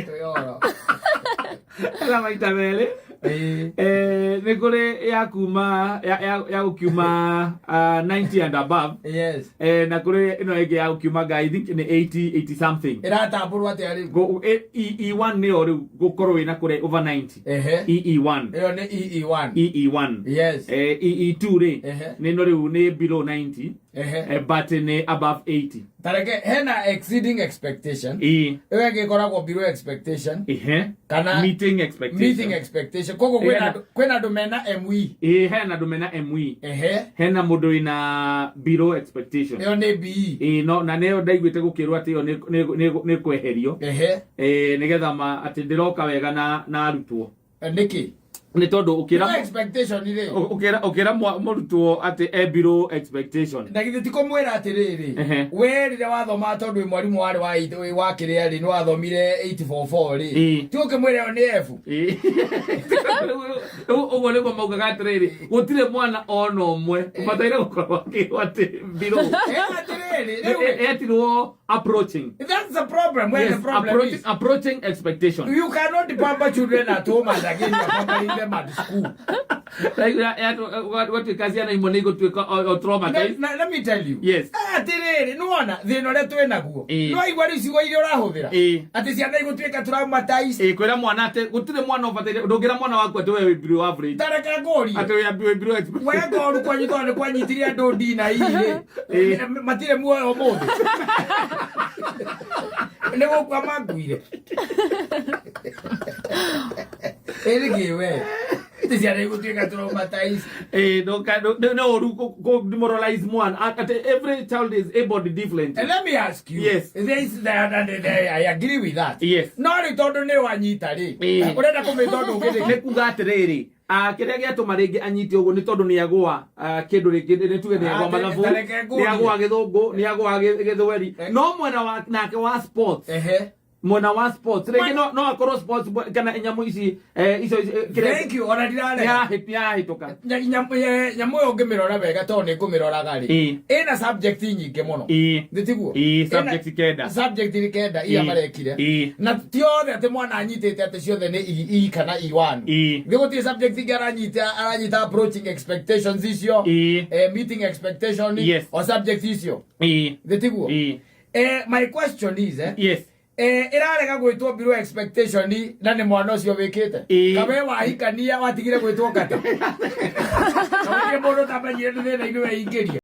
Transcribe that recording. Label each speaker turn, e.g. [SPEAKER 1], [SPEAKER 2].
[SPEAKER 1] Twĩoro.
[SPEAKER 2] Hena maita merĩ.
[SPEAKER 1] Ĩĩ.
[SPEAKER 2] Eh, nĩ kũrĩ ya kuma ya gũkiuma 90 and above.
[SPEAKER 1] Yes.
[SPEAKER 2] Eh, na kũrĩ ĩno ĩngĩ ya gũkiuma nga I think nĩ 80 80 something.
[SPEAKER 1] Ĩratambũrwo atĩa rĩu?
[SPEAKER 2] EE1 nĩyo rĩu gũkorwo wĩna kũrĩa over 90.
[SPEAKER 1] Ehe.
[SPEAKER 2] EE1.
[SPEAKER 1] Ĩyo nĩ EE1.
[SPEAKER 2] EE1.
[SPEAKER 1] Yes.
[SPEAKER 2] Eh, EE2 rĩ
[SPEAKER 1] Ehe.
[SPEAKER 2] nĩ no rĩu nĩ below 90.
[SPEAKER 1] Ehe.
[SPEAKER 2] Eh, but nĩ above 80.
[SPEAKER 1] Tareke hena exceeding expectation.
[SPEAKER 2] Ĩĩ.
[SPEAKER 1] Ĩyo ĩngĩ ĩkoragwo below expectation.
[SPEAKER 2] Ehe.
[SPEAKER 1] Kana
[SPEAKER 2] meeting expectation.
[SPEAKER 1] Meeting expectation. Koguo kwĩna kwĩna andũ mena ME.
[SPEAKER 2] Ĩĩ, hena andũ mena ME.
[SPEAKER 1] Ehe.
[SPEAKER 2] Hena mũndũ wĩna below expectation.
[SPEAKER 1] Ĩyo nĩ BE.
[SPEAKER 2] Ĩĩ, no na nĩyo ndaiguĩte gũkĩrwo atĩ ĩyo nĩ kweherio.
[SPEAKER 1] Ehe.
[SPEAKER 2] Ĩĩ, nĩgetha ma atĩ ndĩroka wega na arutwo.
[SPEAKER 1] Nĩkĩ?
[SPEAKER 2] Nĩ tondũ ũkĩra
[SPEAKER 1] No expectation rĩ.
[SPEAKER 2] Ũkĩra mũrutwo atĩ e below expectation.
[SPEAKER 1] Na githĩ ti kũmwĩra atĩrĩrĩ, we rĩrĩa wathomaga tondũ wĩ mwarimũ warĩ wa wa kĩrĩa rĩ, nĩ wathomire 844 rĩ, ti ũkĩmwĩra ĩyo nĩ F?
[SPEAKER 2] Ĩĩ. Ũguo nĩguo maugaga atĩrĩrĩ, gũtirĩ mwana ona ũmwe ũbataire gũkorwo akĩrwo atĩ below.
[SPEAKER 1] Atĩrĩrĩ, rĩu rĩ,
[SPEAKER 2] Etirwo approaching.
[SPEAKER 1] That's the problem, where the problem
[SPEAKER 2] Approaching,
[SPEAKER 1] is.
[SPEAKER 2] Approaching expectation.
[SPEAKER 1] You cannot pamper children at home and again you are pampering them at school.
[SPEAKER 2] Gwatuĩka ciana imwe nĩ igũtuĩka o traumatized.
[SPEAKER 1] Let me tell you.
[SPEAKER 2] Yes.
[SPEAKER 1] Atĩrĩrĩ, nĩwona thĩna ũrĩa twĩ naguo. Nĩwaigua rĩu ciugo iria ũrahũthĩra?
[SPEAKER 2] Ĩĩ.
[SPEAKER 1] Atĩ ciana igũtuĩka traumatized.
[SPEAKER 2] Ĩĩ, kwĩra mwana atĩ gũtirĩ mwana ũbataire, ndũngĩra mwana waku atĩ we wĩ below average.
[SPEAKER 1] Ta reke ngũrie.
[SPEAKER 2] Atĩ wĩ below expectation.
[SPEAKER 1] We ngoru kwanyu tondũ nĩ kwanyitire andũ ndina ii rĩ. Matirĩ muoyo ũmũthĩ. Nĩ gũkua makuire. Ĩrĩ kĩ we? Atĩ ciana igũtuĩka traumatized.
[SPEAKER 2] Eh, no ũru kũ demoralize mwana. Atĩ every child is able different.
[SPEAKER 1] And let me ask you.
[SPEAKER 2] Yes.
[SPEAKER 1] There is that, and I agree with that.
[SPEAKER 2] Yes.
[SPEAKER 1] No rĩu tondũ nĩ wanyita rĩ. Ũrenda kũmĩta ũndũ ũngĩ nĩkĩ?
[SPEAKER 2] Nĩ kuga atĩrĩrĩ, kĩrĩa gĩatũma rĩngĩ anyite ũguo nĩ tondũ nĩ agũa kĩndũ rĩngĩ, nĩ tuge nĩ agũa mathabu,
[SPEAKER 1] Tareke ngũrie.
[SPEAKER 2] nĩ agũa gĩthũngũ, nĩ agũa gĩthweri. No mwena wa nake wa sports, mwena wa sports rĩngĩ no akorwo sports kana nyamũ ici, icio kĩrĩa
[SPEAKER 1] Thank you, ona ndirarega.
[SPEAKER 2] Nĩ yahĩtũka.
[SPEAKER 1] Nyamũ ĩyo ũngĩmĩrora wega tondũ nĩ ngũmĩroraga rĩ. Ĩna subject nyingĩ mũno. Nĩ tiguo?
[SPEAKER 2] Ĩĩ,
[SPEAKER 1] Ĩna
[SPEAKER 2] subject 9.
[SPEAKER 1] Subject 9 iria marekire. Na ti othe atĩ mwana anyitĩte atĩ ciothe nĩ E kana E1. Nĩ gũtirĩ subject ingĩ aranyita approaching expectations icio. Meeting expectation o subject icio. Nĩ tiguo?
[SPEAKER 2] Ĩĩ.
[SPEAKER 1] My question is,
[SPEAKER 2] Yes.
[SPEAKER 1] Ĩrarega gwĩtwo below expectation na nĩ mwana ũcio wĩkĩte. Kawe wahikania watigire gwĩtwo kata. Na gũtirĩ mũndũ ũtamenyire nĩ thĩna-inĩ weingĩria.